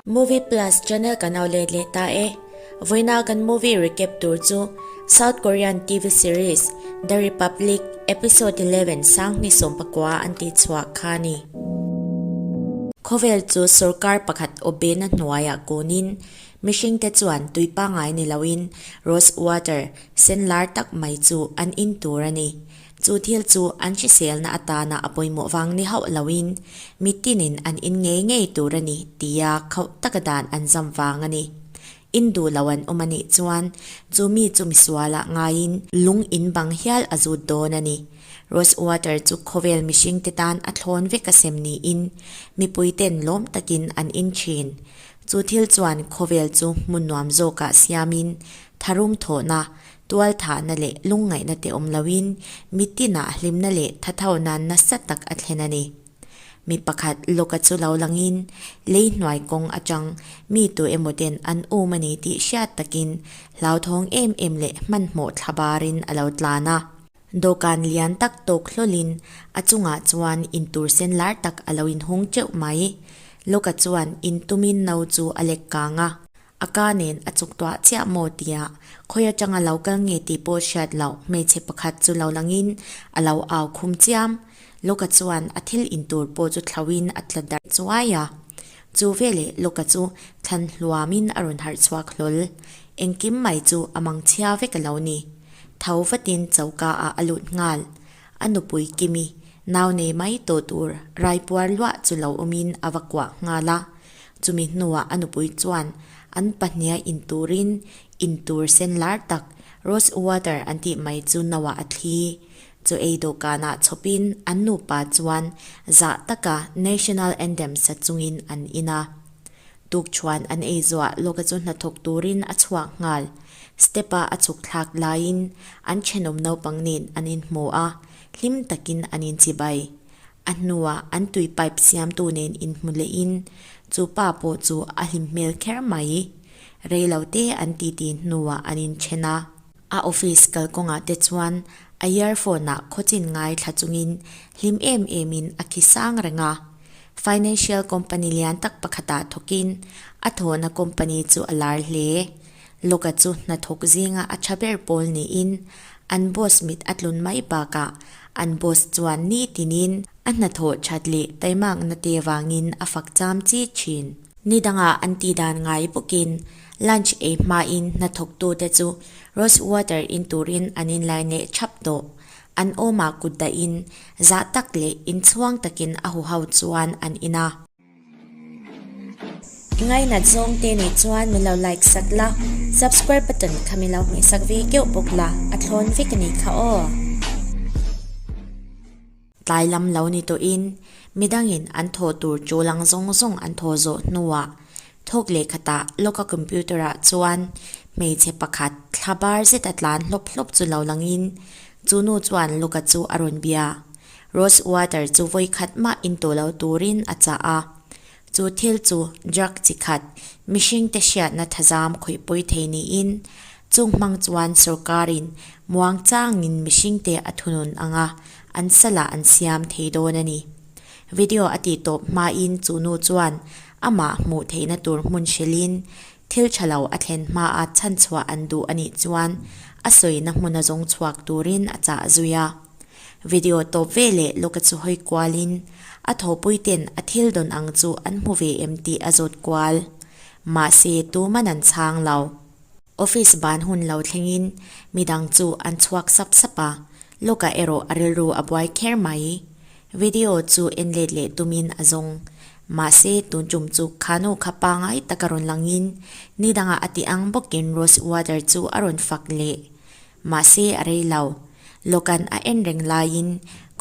Movie Plus channel kan au let leh ta e. Vawiina kan movie recap tur chu South Korean TV series The Republic episode 11 Sanghni Sawmpakua an tih chhuah kha a ni. Khawvel chu sorkar pakhat awpbehna hnuaiah kunin mihringte chuan tui pangngai ni loin rose water sen lar tak mai chu an in tur a ni. Chu thil chu an hriselna atana a pawimawh vang ni hauh loin mitinin an in ngei ngei tur a ni tia khauh taka dan an zam vang a ni. In duh lo an awm a nih chuan chu mi chu misualah ngaiin lung in bang hial a zut dawn a ni. Rose water chu khawvel mihringte tan a thlawn vek a sem niin mipuiten lawm takin an in thin. Chu thil chuan khawvel chu hmun nuam zawkah siamin tharum thawhna Tual thahna leh lungngaihna te awm loin mitinah hlimna leh thatho nan nasa tak a thlen a ni. Mi pakhat lawka chu lo langin lei hnuai kawng atang mi tu emaw ten an um a ni tih hriat takin hlauthawng em em leh hmanhmawh thla barin a lo tlan a. Dawhkan lian tak tawk hlawlin a chungah chuan intur sen lar tak a lo inhung teuh mai. Lawka chuan intumin no chu a lek kang a. A ka nen a chuk tuah chiah maw tia khawi atanga lo kal nge tih pawh hriat loh hmeichhe pakhat chu lo langin a lo au khum chiam. Lawka chuan a thil in tur pawh chu thlauhin a tla darh chuai a. Chu veleh Lawka chu thlan hluamin a rawn harh chhuak hlawl. Engkim mai chu a mang chhia vek a lo ni. Tho vatin choka ah a lut nghal. A nupui Kimi, nau nei mai tawh tur raipuar luah chu lo awmin a va kuah nghal a. Chumi hnuah a nupui chuan an pahniha in turin in tur sen lar tak rose water an tih mai chu nauah a thli. Chu ei dawhkanah chhawpin an nupa chuan zah taka national anthem sa chungin an in a. Tukchuan an ei zuah lawka chu hnathawk turin a chhuak nghal. Step-a a chhuk thlak laiin an thenawm naupang nen an inhmu a, hlim takin an inchibai. A hnuah an tui pipe siamtu nen inhmu lehin chu pa pawh chu a hlim hmel kher mai. Rei lo te an titi hnuah an inthen a. A office kalkawngah te chuan a earphone ah khawchin ngaithla chungin hlim em emin a khi sang reng a. Financial company lian tak pakhatah thawkin a thawhna company chu a lar hle. Lawka chu hnathawk zinga a tha ber pawl niin an boss mit a tlun mai bakah an boss chuan nitinin a hnathawh that leh taimakna te vangin a fak cham chi thin. Ni dangah an tih dan ngai bawkin lunch ei hmain hnathawktute chu rose water in turin an inlai leh thap tawh. An awmah kut dahin zah tak leh inchhuang takin a huho chuan an in a. Ngainat zawng te nih chuan min lo like sak la, subscribe button kha min lo hmeh sak ve keuh bawk la, a thlawn vek a nih kha aw. Tlai lam lo ni tawhin midangin an thawh tur tul ang zawng zawng an thawh zawh hnuah thawk leh khatah lawka computer ah chuan hmeichhe pakhat thla bar zet a tlan hlawp hlawp chu lo langin chu nu chuan lawka chu a rawn bia. Rose water chu vawi khat mah in tawh lo turin a chah a. Chu thil chu drug chi khat, mihringte hriatna thazam khawih pawi thei niin, chung hmang chuan sorkarin muang changin mihringte a thunun anga an salah an siam thei dawn a ni. Video a tih tawp hmain chu nu chuan amah hmuh theihna tur hmun hrilhin thil tha lo a thlen hmaa chhanchhuah an duh a nih chuan a sawina hmuna zawng chhuak turin a chah zui a. Video tawp ve leh lawka chu hawi kualin a thawhpui ten a thil dawn ang chu an hmu ve em tih a zawt kual. Mahse tuman an chhang lo. Office ban hun lo thlengin midang chu an chhuak sap sap a, lawka erawh a rilru a buai kher mai. Video chu en let leh tumin a zawng. Mahse tun tum chu khanu kha pangai tak a rawn langin nidangah a tih ang bawkin rose water chu a rawn fak leh. Mahse a rei lo. Lawkan a en reng laiin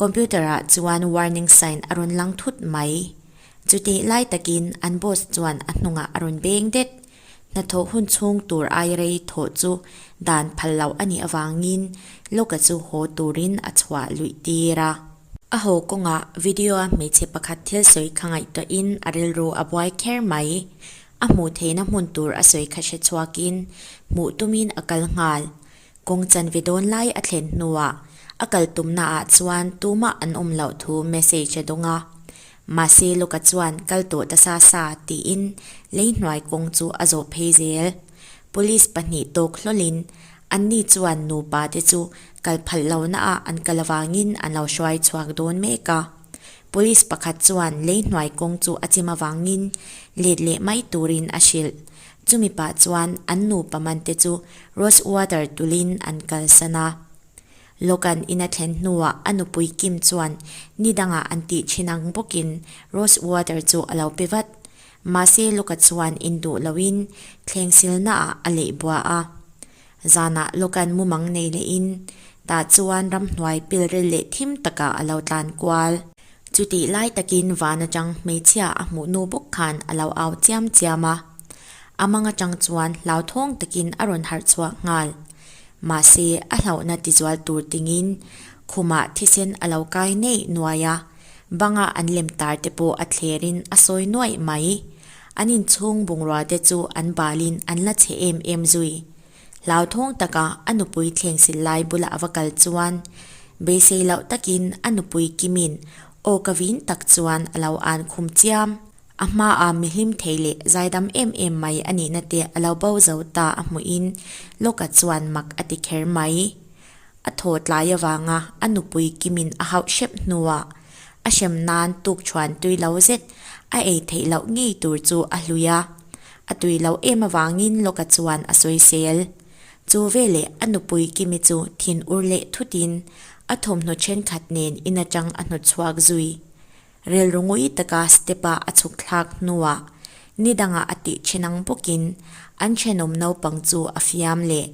computer ah chuan warning sign a rawn lang thut mai. Chutih lai takin an boss chuan a hnungah a rawn beng det. Hnathawh hun chhung tur ai rei thawh chu dan phal loh a nih avangin Lawka chu haw turin a chhuah luih tir a. A haw kawngah video a hmeichhe pakhat thil sawi kha ngaihtuahin a rilru a buai kher mai. A hmuh theihna hmun tur a sawi kha hre chhuakin hmuh tumin a kal nghal. Kawng chanve dawn lai a thlen hnuah a kal tumnaah chuan tumah an awm loh thu message a dawng a. Mahse Luka chuan kal tawh ta sa sa tiin lei hnuai kawng chu a zawh phei zel. Police pahnih tawk hlawlin anni chuan nupa te chu kal phalh lohna ah an kal avangin an lo hruai chhuak dawn mek a. Police pakhat chuan lei hnuai kawng chu a chim avangin let leh mai turin a hrilh. Chumi pah chuan an nupa man te chu rose water tulin an kalsan a. Logan in a thlen hnuah a nupui Kim chuan ni dangah an tih thin ang bawkin rose water chu a lo pe vat. Mahse Loka chuan in duh loin thleng silnaah a leih bua a. Zanah Logan mumang nei lehin tah chuan ramhnuai pilril leh thim takah a lo tlan kual. Chutih lai takin van atang hmeichhia a hmuh nu bawk khan a lo au chiam chiam a. A mang atang chuan hlauthawng takin a rawn harh chhuak nghal. Mahse, a hlauhna tizual tur tingin khumah thisen a lo kai neih nuai a, banga an lem tar te pawh a thlerin a sawi nuaih mai. An inchhung bungrua te chu an balin an la chhe em em zui. Hlauthawng taka a nupui thlengsil lai bula a va kal chuan beisei loh takin a nupui Kimin aw ka vin tak chuan a lo an khum chiam. A hmaah mi hlim thei leh zaidam em em mai a nihna te a lo bo zo ta a hmuhin Lawka chuan mak a ti kher mai. A thaw tlai avanga a nupui Kimin a hauh hrep hnuah a hrem nan tukṭhuan tui lo zet a ei theih loh ngei tur chu a hlui a. A tui loh em avangin Lawka chuan a sawisel. Chu veleh a nupui Kimi chu thin ur leh thutin a thawmhnaw ṭhenkhat nen in aṭang a hnawtchhuak zui. Rilru ngui taka step-a a chhuk thlak hnuah ni dangah a tih thin ang bawkin an thenawm naupang chu a fiam leh.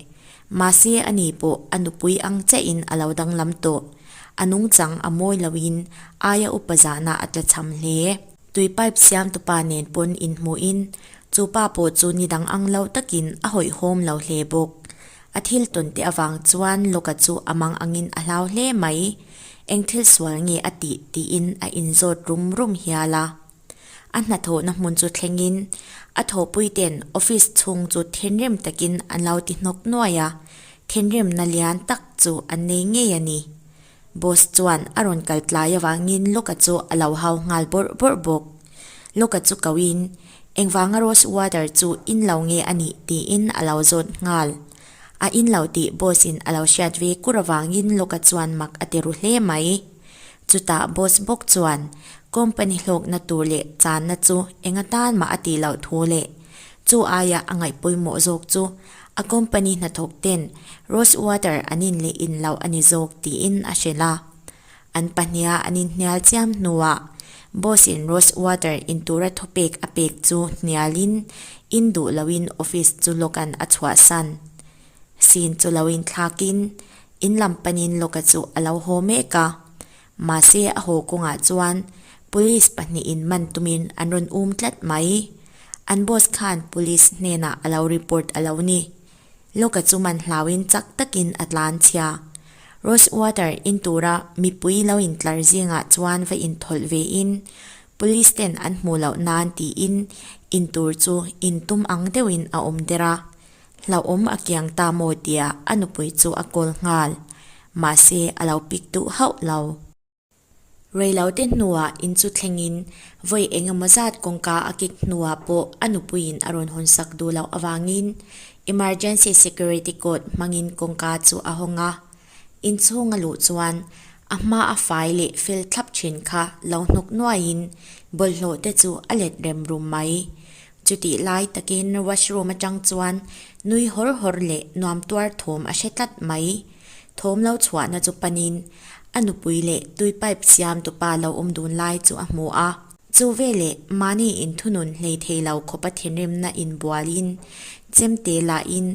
Mahse ani pawh a nupui ang chiahin a lo danglam tawh. A nungchang a mawi loin aia upa zahna a tlachham hle. Tui pipe siamtupa nen pawn inhmuhin chu pa pawh chu ni dang ang lo takin a hawihhawm lo hle bawk. A thil tawn te avang chuan Lawka chu a mang angin a hlau hle mai. Eng thil sual nge a tih tiin a inzawt rum rum hial a. A hnathawhna hmun chu thlengin a thawhpuite'n office chhung chu thinrim takin an lo ti hnawk nuai a, thinrimna lian tak chu an nei ngei a ni. Boss chuan a rawn kal tlai avangin Lawka chu a lo hau nghal bawrh bawrh bawk. Lawka chu koin, Engvanga rose water chu in lo nge a nih? tiin a lo zawt nghal. A in lo tih boss in a lo hriat ve kur avangin Lawka chuan mak a ti ru hle mai. Chutah boss bawk chuan company hlawkna tur leh channa chu eng atan mah a tih loh thu leh chu aia a ngaih pawimawh zawk chu a company hnathawk ten rose water an in leh in loh a ni zawk tiin a hrilh a. An pahniha an inhnial chiam hnuah boss in rose water in tura thupek a pek chu hnialin in duh loin office chu Logan a chhuahsan. Scene chu lo inthlakin in lam panin Loga chu a lo haw mek a, mahse a haw kawngah chuan police pahnihin man tumin an rawn um tlat mai. An boss khan police hnenah a lo report a lo ni. Lawka chu man hlauin chak takin a tlan chhia. Rose water in tura mipui lo intlar zingah chuan va inthawlh vein police ten an hmuh loh nan tiin in tur chu in tum ang deuhin a awm der a. Hlauhawm a kiang ta maw tia a nupui chu a kawl nghal. Mahse a lo pik duh hauh lo. Reilote hnuah in chu thlengin vawi eng emaw zat kawngka a kik hnuah pawh a nupuiin a rawn hawnsak duh loh avangin emergency security code hmangin kawngka chu a hawng a. Inchhung a luh chuan a hma a fai leh fel thlap thin kha lo hnawk nuaiin bawlhhlawh te chu a let rem rum mai. Chutih lai takin washroom atang chuan nui hawr hawr leh nuam tuar thawm a hre tlat mai. Thawm lo chhuahna chu panin a nupui leh tui pipe siam tupa lo awm dun lai chu a hmu a. Chu veleh mahni inthunun hlei thei lo khawpa thinrimna inbualin chemte lahin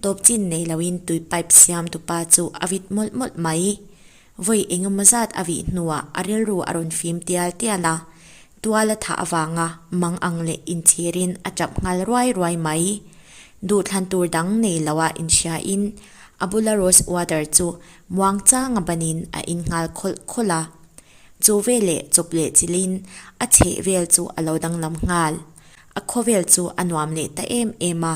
tawp chin nei loin tui pipe siam tupa chu a vit mawlh mawlh mai. Vawi engemaw zat a vih hnuah a rilru a rawn fim tial tial a, tual a thah avanga mang ang leh inchhirin a tap nghal ruai ruai mai. Duhthlan tur dang nei loa inhriain a bula rose water chu muang changa banin a in nghal khawlh khawlh a. Chu veleh chawp leh chilhin a chheh vel chu a lo danglam nghal. A khawvel chu a nuam leh ta em em a,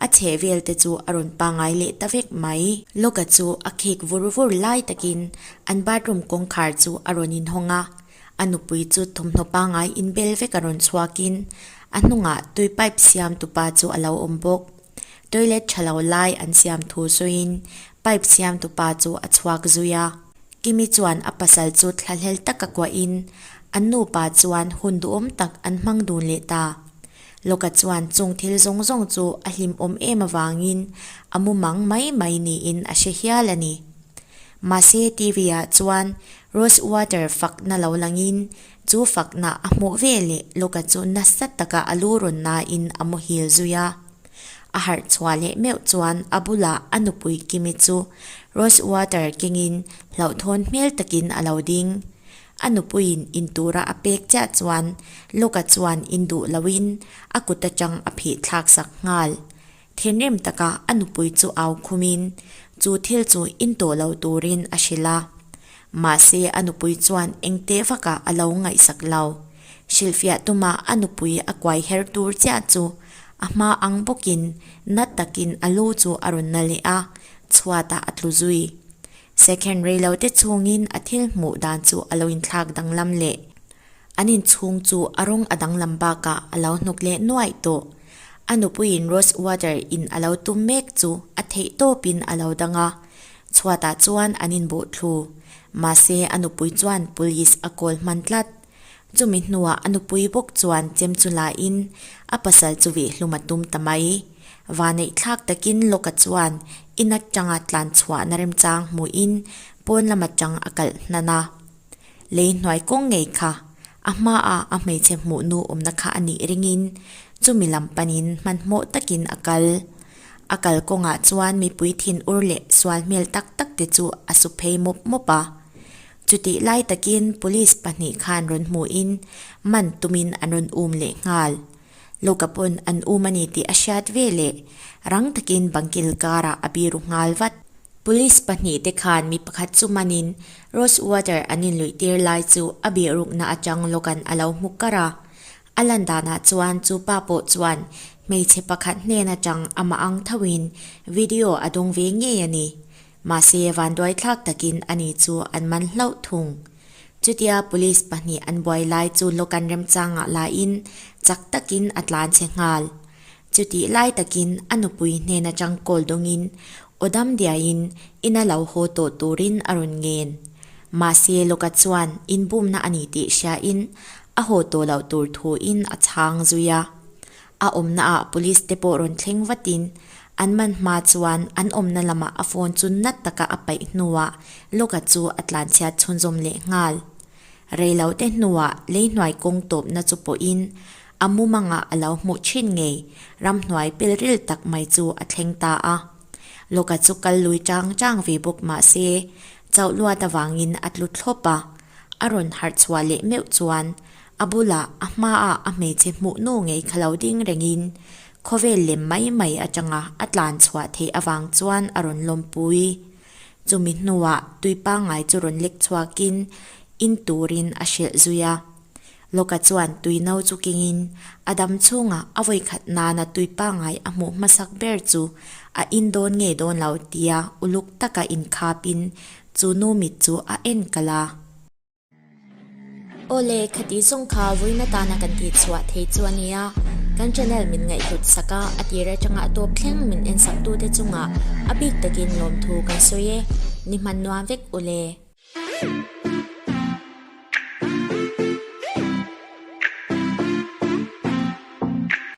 a chheh vel te chu a rawn pangai leh ta vek mai. Lawka chu a khek vur vur lai takin an bathroom kawngkhar chu a rawn inhawng a. A nupui chu thawmhnaw pangngai inbel vek a rawn chhuakin a hnungah tui pipe siam tupa chu a lo awm bawk. Toilet tha lo lai an siam thu sawiin pipe siam tupa chu a chhuak zui a. Kimi chuan a pasal chu thlahlel taka kuahin an nupa chuan hun duhawm tak an hmang dun leh ta. Lawka chuan chung thil zawng zawng chu a hlimawm em avangin a mumang mai mai niin a hre hial a ni. Mahse TV ah chuan Rose water fakna lo langin chu fakna a hmuh ve leh Lawka chu nasa taka a lu rawn nain a muhil zui a. A harh chhuah leh meuh chuan a bulah a nupui Kimi chu rose water kengin hlauhthawn hmel takin a lo ding. A nupuiin in tura a pek chiah chuan Luka chuan in duh loin a kut atang a phih thlak sak nghal. Thinrim taka a nupui chu au khumin chu thil chu in tawh lo turin a hrilh a. Mahse a nupui chuan eng teh vakah a lo ngaihsak lo. Hrilhfiah tuma a nupui a kuai her tur chiah chu a hma ang bawkin na takin a lu chu a rawn na leh a, chhuatah a tlu zui. Second reilote chhungin a thil hmuh dan chu a lo inthlak danglam leh. An inchhung chu a rawng a danglam bakah a lo hnuk leh nuaih tawh. A nupuiin rose water in a lo tum mek chu a theih tawpin a lo dang a, chhuatah chuan an inbawh thlu. Mahse a nupui chuan police a kawl hman tlat. Chumi hnuah a nupui bawk chuan chem chu lain a pasal chu veh hlum a tum ta mai. Vaneih thlak takin Lawka chuan in atanga tlan chhuahna remchang hmuhin pawn lam atang a kalh hnan a. Lei hnuai kawng ngei kha a hmaah a hmeichhe hmuh nu awmna kha a nih ringin chumi lam panin hmanhmawh takin a kal. A kal kawngah chuan mipui thin ur leh sual hmel tak tak te chu a su phei mawp mawp a. Chutih lai takin police pahnih khan rawn hmuhin man tumin an rawn um leh nghal. Luka pawn an um a ni tih a hriat ve leh rang takin bangkil karah a biru nghal vat. Police pahnih te khan mi pakhat chu manin rose water an inluih tir lai chu a bihrukna atang Logan a lo hmu kar a. A lan danah chuan chu pa pawh chuan hmeichhe pakhat hnen atang amah ang thoin video a dawng ve ngei a ni. Mahse vanduaithlak takin ani chu an man hlauh thung. Chutia police pahnih an buai lai chu Logan remchangah lain chak takin a tlan chhe nghal. Chutih lai takin a nupui hnen atang call dawngin aw dam diaiin ina lo haw tawh turin a rawn ngen. Mahse Loka chuan inbumna a ni tih hriain a haw tawh loh tur thuin a chhang zui a. A awmnaah police te pawh rawn thleng vatin an man hma chuan an awmna lamah a phone chu nat taka a paih hnuah Loka chu a tlanchhiat chhunzawm leh nghal. Reilote hnuah leihnuai kawng tawpna chu pawhin a mumangah a lo hmuh thin ngei ramhnuai pilril tak mai chu a thleng ta a. Lawka chu kal lui chang chang ve bawk mah se, chauh luat avangin a tlu thlawp a. A rawn harh chhuah leh meuh chuan a bulah a hmaah a hmeichhe hmuh nu ngei kha lo ding rengin khawvel lem mai mai atanga a tlan chhuah theih avang chuan a rawn lawmpui. Chumi hnuah tui pangngai chu rawn lek chhuakin in turin a hrilh zui a. Lawka chuan tui no chu kengin a dam chhungah a vawikhat nana tui pangngai a hmuh hmasak ber chu a in dawn ngei dawn lo tia uluk taka inkhapin chu nu mit chu a en kalh a. Awle, khati zawng kha vawiin atana kan tih chhuah thei chu a nia. Kan channel min ngaihhlut sak a, a tir atanga a tawp thleng min en sak tute chungah a bik takin lawmthu kan sawi e. Ni hman nuam vek ule.